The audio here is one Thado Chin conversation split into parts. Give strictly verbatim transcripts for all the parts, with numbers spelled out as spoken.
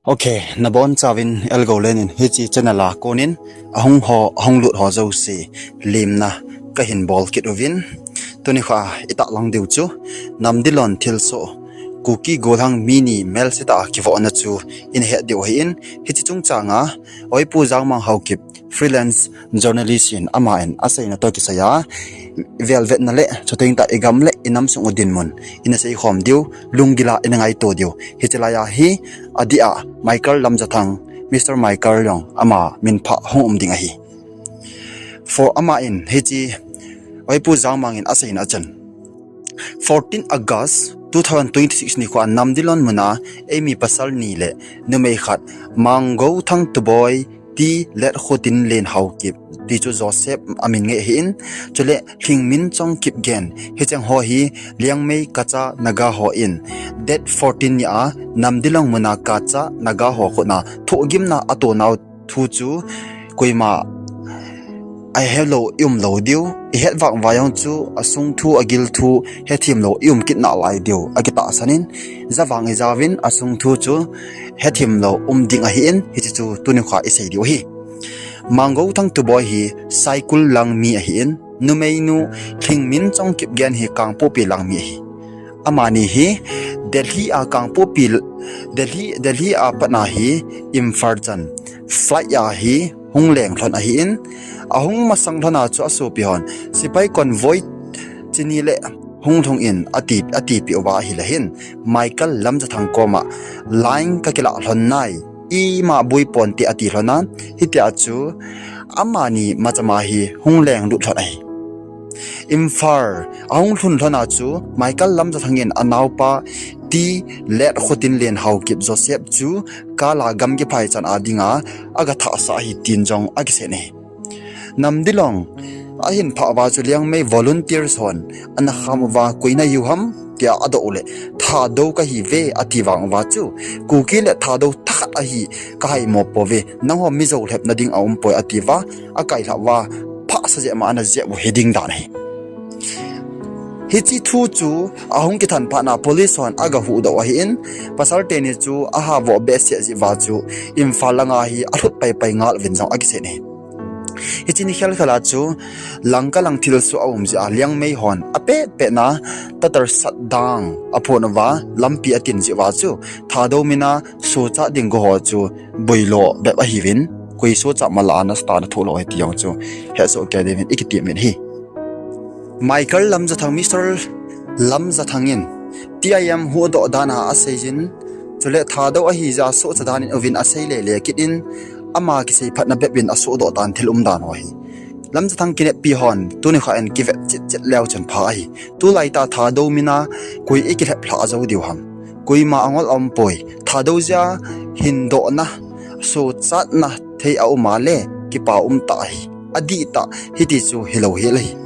Ok, nabonchauvin Elgolen in hiche channel a konin ahung ho, ahung lut ho jouse limna kahin bol kit uvin. Tuni kha itahlang diu chu Namdilon thilsoh Kuki golhang mi ni melsetah a kivohna chu inahet diu ahin, hiche chungchanga Oipu Jangmang Haokip, freelance journalist in, aman aseina toh kisaiya velvetna le chuteng tah igam le inam sung u dinmun inasei khom diu, lunggila inangaito diu. Hiche laiya hi adeh a Michael Lamjathang, Mister Michael jong ama minphah hung um ding ahi. For aman hiche Oipu Jangmang in aseina chun, fourteen August two thousand twenty-six nikhoa Namdilon muna eimi pasal ni le numei khat, Manggouthang Tuboi, T. Letkhotinlen Haokip, ti chu Joseph amin ngei ahin, chule Lhingminchong Kipgen, hicheng ho hi Liangmei Kacha Naga hon date fourteen nia Namdilong muna Kacha Naga ho khutna thohgimna atonau thu chu koima ahelou ium lou diu, ihet vang uva jong chu asung thu agil thu hethem lou ium kit nalai diu akitahsan in, javang ijaovin asung thu chu hethem lou um ding ahin, hiche chu tuni kha isei diu ahi. Manggouthang Tuboi hi Saikul lang mi ahin, numeinu Lhingminchong Kipgen hi Kangpokpi lang mi ahi. Amani hi Delhi a Kangpokpi, Delhi, Delhi a patna hi Imphal chan flight a hi hung leng lhon ahin, ahung masang lhona chu asopi hon sepai convoy chini le hung lhung in ati, atipeh uva ahile hin, Michael Lamjathang koma line kakilah lhon nai, ima boi ponte ati lhona, hitia chu amani machama hi hung lenglut lhon ahi. Imphal ahung lhun lhona chu Michael Lamjathang in anaopa T. Letkhotinlen Haokip Joseph chu car a gamgi phai chan a dinga agathahsah ahi tin jong akisei ahi. Namdilong ahin phah uva chu Liangmei volunteers hon anakham uva, koi nahiu ham tia adoh uleh, Thadou kahiuve ati vang uva chu, Kuki le Thadou thakhat ahi kahaimo pouve, nangho Mizo lhepna ding aumpoi atiuva, akailhah uva, phahsa jeh ma ana jeh u hiding dan ahi. Hiche thu chu ahung kithan phatna police hon agahuhdoh ahin, pasal teni chu ahavoh behseh jeh uva chu Imphal langa hi alhut paipai ngal uvin jong akisei ahi. Hiche ni khelkhel a chu langkalang thilsoh aum jeh a Liangmei hon apetpetna tatar sat dang aphon uva lampi atin jeh uva chu Thadou mina sochat ding go ho chu boilo bep ahiuvin, koi sochat mala ana start ana thoh lou ahi ti jong chu hetsoh kei diuvin ikiti uvin ahi. Michael Lamjathang, Mister Lamjathang in T I M huhdoh dan a aseijin, chule Thadou ahi jeh a sohcha dan in uvin asei lele kit in, ama kisei phatna bep in asohdoh tan thil umdan ho hi Lamjathang kineppi hon tuni kha in kivet chetchet leu chun pha ahi. Tulaitah Thadou mina koi ikilhep lhah jou diu ham, koima angol aumpoi. Thadou jeh a hindohna, sochatna thei aum a le kipa umtah ahi. Adihtah hiti chu hilou hel ahi.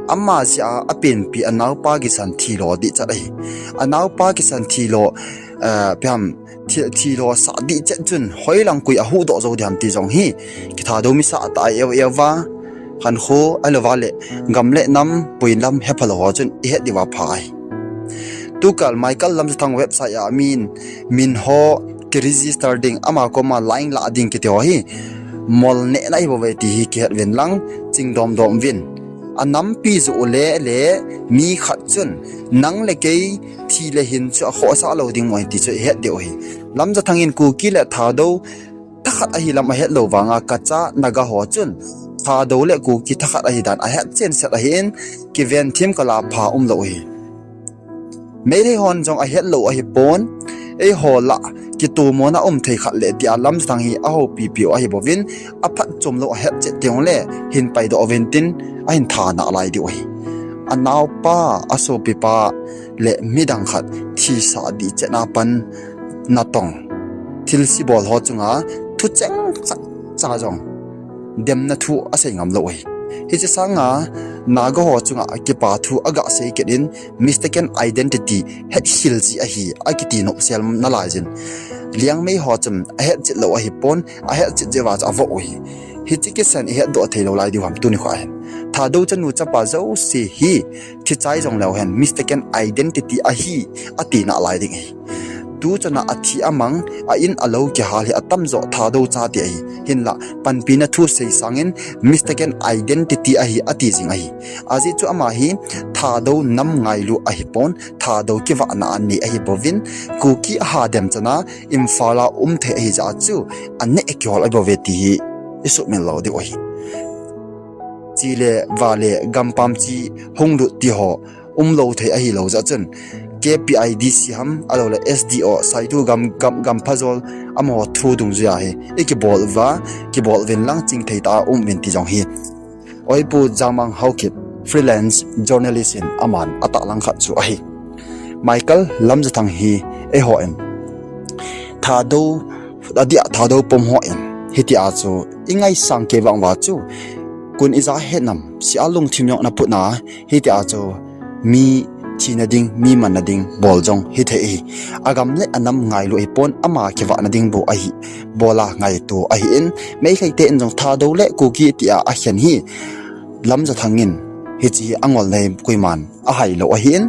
Ama jeh a apenpi anaopa kisan thilo dihchet ahi. Anaopa kisan thilo, eh, ipi ham, thi, thilo sah dihchet chun hoilang koi ahuhdoh jou diham ti jong hi Thadou mi sahtah a ieu ieu uva, khankho ahilouva le gam le nam puilam hephalou ho chun ihet diuva pha ahi. Tukal Michael Lamjathang website a min, min ho kiregister ding, ama koma line lah ding kiti ho hi molnehna ahibouve ti hi kihet uvin lang, chingdom dom uvin. Anampi joh u le le mi khat chun nang le kei thi le hin chu akhohsah lou ding mo ti chu ihet diu ahi. Lamjathang in Kuki le Thadou thakhat ahi lam ahetlou vanga Kacha Naga ho chun Thadou le Kuki thakhat ahi dan ahet chenset ahin, kiven thim kala pha umlou ahi. Meitei hon jong ahetlou ahipon, eiho lah kitomona um thei khat le tia Lamjathang hi ahoupipiu ahibouvin, aphatchomlou ahet chet teng le hin paidoh uvin tin ahin tha nalai diu ahi. Anaopa, asopipa le midang khat thisah dihchet a pan natong, thilse bol ho chunga thucheng chacha jong demna thu asei ngamlou ahi. Hiche sanga Naga ho chunga kipa thu agasei kit in, mistaken identity, hetkhel jeh ahi akiti nopsel nalaijin, Liangmei ho chun ahetchet lou ahipon, ahetchet jeh uva chu avoh u ahi. Hiche kisan ihetdoh theilou lai diu ham tuni kho ahin. Thadou chanu chapa jouse hi thichai jongleu hen mistaken identity ahi ati nalai ding ahi. Tuchana athi amang, a in a lo kihal hi atamjo Thadou chate ahi. Hinlah, panpina thusei sangin mistaken identity ahi ati jing ahi. Ajeh chu ama hi Thadou nam ngailu ahipon, Thadou kivahna anei ahibouvin, Kuki ahadem chana Imphal a um thei ahi jeh a chu aneh kihol ahi bouve ti hi isuhmil lou diu ahi. Chi le va le gampam chi hunglut ti ho umlou thei ahilou jeh chun K P I D C ham, ahilouleh S D O, Saitu gam, gam, Gamphajol, amaho thu dungjuiya hi ikibol uva, kibol uvin lang chingthei tah a um uvin ti jong hi Oipu Jangmang Haokip, freelance journalist in aman atahlang khat chu ahi. Michael Lamjathang hi eihon Thadou, adia Thadou pom hon hitia chu ingaisang kei vang uva chu, koin ija hetnam, sia lungthim jong naputna, hitia chu mi thina ding, mi manna ding bol jong hithei ahi. Agam le anam ngailu ahipon, ama kivahna ding bou ahi, bola ngaito ahin, Meiteite in jong Thadou le Kuki tia akhen hi Lamjathang in hiche hi angol nei, koiman ahailou ahin,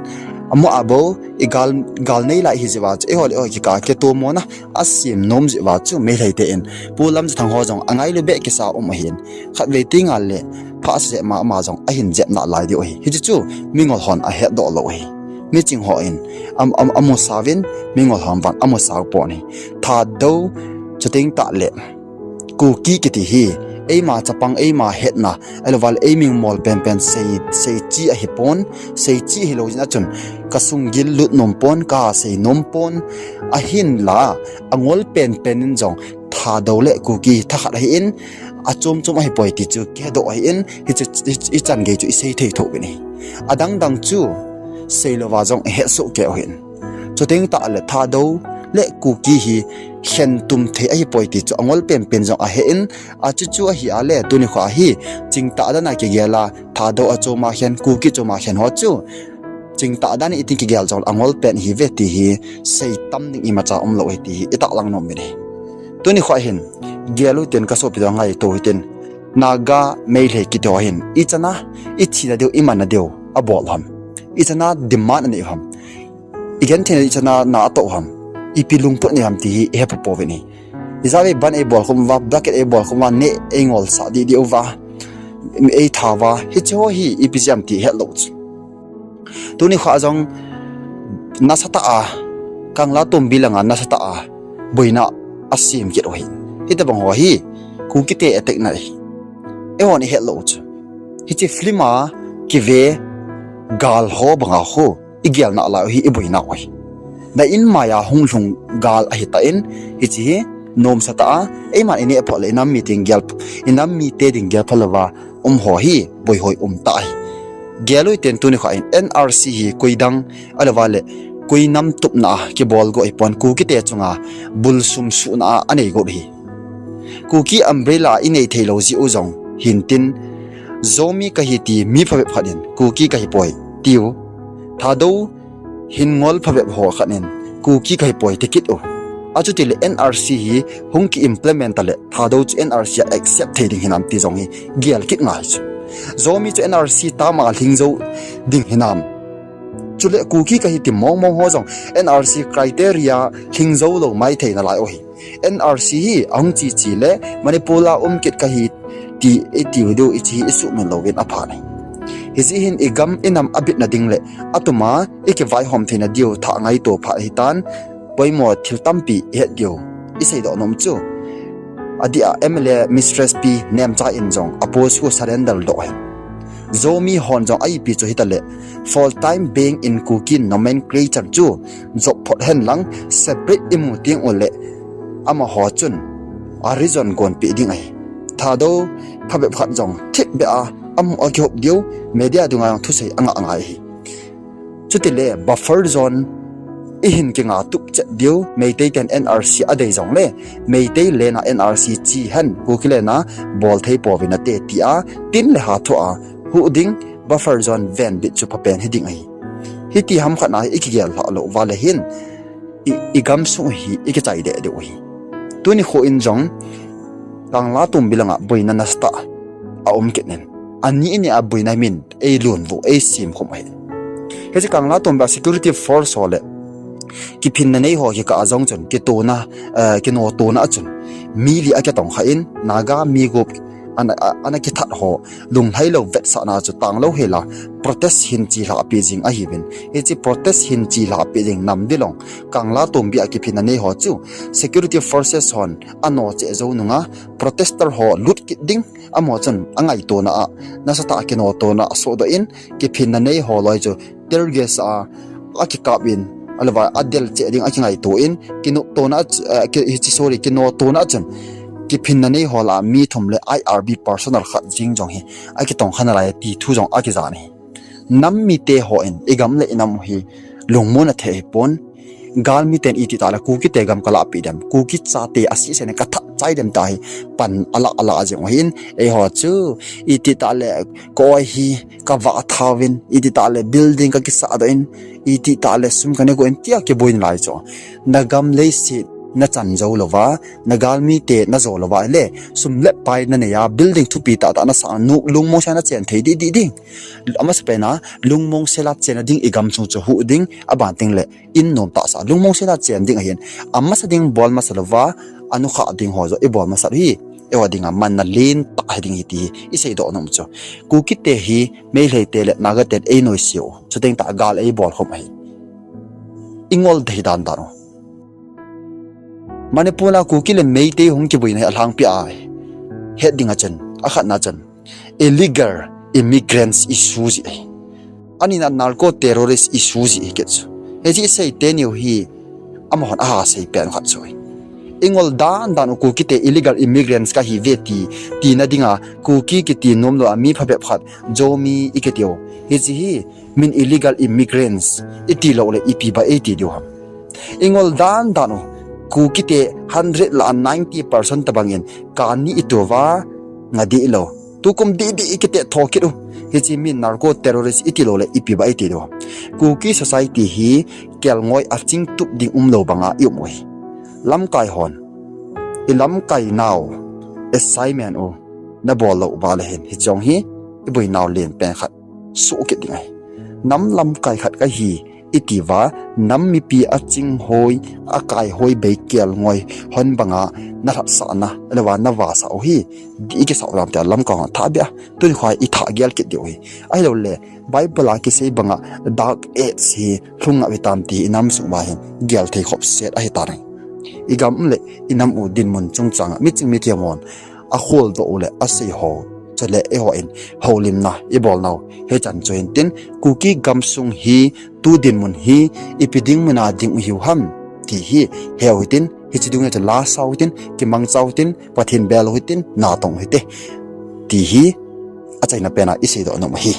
amaho bou igal, gal nei lai hijeh uva chu eiho le eiho kikah a kitomona asem nom jeh uva chu Meiteite in Pu Lamjathang ho jong angailu beh kisa um ahin, khatvei tengle phasah jeh ma ama jong ahin jep nalai diu ahi. Hiche chu mingol hon ahetdoh lou ahi. Miching hon am, am, amusauvin, mingol hon vang amusau pon ahi. Thadou, chuteng tahle Kuki kiti hi eima chapang, eima hetna, ahilouleh eiming mol penpen sei, seiche ahipon, seiche hilou jeh a chun kasunggil lut nom pon, kasei nom pon, ahinla angol penpen in jong Thadou le Kuki thakhat ahin, achom chom ahipoi ti chu kihedoh ahin, hiche, hiche, hichan gei chu isei thei thou uvin ahi. Adang dang chu seilouva jong ihetsoh kei uvin. Chuteng tahle Thadou le Kuki hi khentum thei ahipoi ti chu angol penpen jong ahen, achuchu ahi ale tuni khoa hi chingtah dan a kigel a, Thadou achom a khen, Kuki chom a khen ho chu chingtah dan in itin kigel jong angol pen ihiuve ti hi seitam ding imacha umlou ahi ti hi itahlang nom uvin ahi. Tuni khoa hin gel utin kasopi jong ngaito hitin, Naga Meitei kiti ho hin ichana ithina diu, imanna diu abol u ham? Ichana demand anei u ham? Igentheina ichan a na atoh u ham, ipi lungput nei u ham ti hi ihe popouvin ahi. Ijat vei ban eibol khum uva, bracket eibol khum uva, neh eingolsah didi uva, eitha uva, hiche ho hi ipi jeh ham ti hetlou chu. Tuni khoa jong nasatah a, Kanglatongbi langa nasatah a boina asem kit u ahi. Hitobang ho hi Kukite attack na ahi. Eihon ihetlou chu, hiche film a kive gal ho banga khu igel nalai u hi iboina u ahi. Na in maiya hunglhung gal ahitah in, hiche hi nomsatah a, eiman ineh phot le inam mite ding gel, inam mite ding gelpha louva um ho hi boihoi umtah ahi. Gel utin tuni khoa hin N R C hi koidang ahilouva le koi nam tupna a kibol got ahipon, Kukite chunga bulsum suhna a anei got ahi. Kuki umbrella inei theilou jeh u jong hintin, Zomi kahi ti mi phabep khat in Kuki kahipoi tiu, Thadou hin ngol phabep ho khat in Kuki kahipoi tikit u. Achutile N R C hi hung ki implement tale Thadou chu N R C a accept thei ding hinam ti jong hi gel kit ngai chu. Zomi chu N R C tama lhing jou ding hinam? Chule Kuki kahi ti mongmong ho jong N R C criteria lhing jou lou maithei nalai u ahi. N R C hi ahung cheche le Manipur a um kit kahi ti itiu diu hiche hi isuhmil louvin apha ahi. Hijeh hin igam inam abitna ding le atuma ikivaihom theina diu thah ngaito phat ahitan, poimo thil tampi ihet diu iseidoh nom chu, adeh a M L A Mistress P Nemcha in jong a post khu surrender doh ahi. Zomi hon jong a ipi chu hitale, full time being in Kuki nomenclature chu jop phot hen lang separate imu teng ule amaho chun a reason gonpeh ding ahi. Thadou phabep khat jong thipbeh a amu akihop diu, media dunga jong thusei angah ngai ahi. Chutile buffer zone ihin kinga tup chet diu, Meitei ten N R C adei jongle Meitei len a N R C che hen, Kuki len a bol thei pouvin nate tia tin le ha thoa huh ding buffer zone venbit chu phapen hiding ahi. Hiti hamkhat na hi ikigel lhah lou uva le hin i, igamsung hi ikichai deh diu ahi. Tuni kho in jong Kanglatongbi langa boina nasatah aum kit in, ani ini a boina min eilunvu, eisemkhum ahi. Hiche Kanglatongbi a security force ho le Kiphinna nei ho kikah a jong chun, kitona, eh, kinotona a chun, mi li a kitongkha in, Naga mi gup ana, a, ana kithat ho, lunglhailou vetsahna chu tanglou hela, protest hin chelhah peh jing ahiuvin. Hiche protest hin chelhah peh jing Namdilong, Kanglatongbi a kiphinna nei ho chu, security forces hon ano cheh jou nunga, protester ho lut kit ding, amaho chun angaitona a, nasatah a kinotona a sohdoh in, kiphinna nei ho loi chu tear gas a, akikap in, ahilouva adel cheh ding akingaito in, kinotona a ch-, eh, ki, hiche, sorry, kinotona a chun, kiphinna nei ho lah a mi thum le I R B personnel khat jeng jong hi akitongkha nalai ti thu jong akija ahi. Nam mite hon igam le inam u hi lungmonna thei ahipon, galmiten itih tah le Kukite gam kalahpeh dem, Kuki chate asehseh in kathat chai dem tia hi pan alah alah jeng u ahin, eiho chu itih tah le koi hi kavah thauvin, itih tah le building kakisahdoh in, itih tah le sum kanei go in tia kiboi nalai chu. Nagam leiset nachan jou louva, nagalmite najo louva le, sum le pai nanei a, building thupi tahtah nasah a, nu, lungmong sela nachen thei deh deh ding. Amasapen a, lungmong sela chenna ding igamsung chu huh ding, aban tengle in nomtah sah a lungmong sela chen ding ahin. Amasa ding bol masa louva, anukhah ding ho joh ibol masat u hi, eiho dinga manna lentah hiding ahi ti hi iseidoh nom chu. Kukite hi Meiteite le Nagaten einoise u, chuteng tah a gal eibolkhum ahi. Ingol dei dan dan u. Manipur a Kuki le Meitei hung kiboina hi alhangpi a het dinga chun, akhatna chun illegal immigrants issue jeh ahi. Anina narco terrorist issue jeh ahi kit chu. Hiche isei teniu hi amahon aha seipen khat chu ahi. Ingol dan dan u Kukite illegal immigrants kahiuve ti, tina dinga Kuki kiti nomlou a mi phabep khat, Zomi ikitiu. Hiche hi min illegal immigrants itilou le ipi ba eiti diu ham. Ingol dan dan u, Kukite hundred lah a ninety percent tobangin kani ituva, nga dihlou, tukum didi ikite tho kit u. Hiche min narco terrorist itilou le ipi ba eiti diu ham. Kuki society hi kelngoi achingtup ding umlou banga ium u ahi. Lamkai hon, ilamkai nau assignment u nabol lou uva le hin, hiche jong hi iboinau lenpen khat soh kit ding ahi. Nam lamkai khat kahi itiuva, nam mipi achinghoi, akaihoi bei kelngoi hon banga nalhatsahna, ahilouva navasah u hi, dih ikisah u dam tia lamkai hon athah beh a, tuni khoa ithah gel kit diu ahi. Ahiloule Bible a kisei banga dark age hi lhung ngap hitam ti inam sung uva hin gel thei khop set ahitan ahi. Igam le inam u dinmun chungchanga miching mithiam hon akholdoh u le asei ho, chule eihon houlimna ibolnau hichan chu hintin, Kuki gamsung hi tu dinmun hi ipi dingmuna ding u hiu ham ti hi heu hitin, hiche dungjuia chu lasa u hitin, kimangcha u hitin, Pathen bel u hitin, natong u hite ti hi achaina pena iseidoh nom ahi.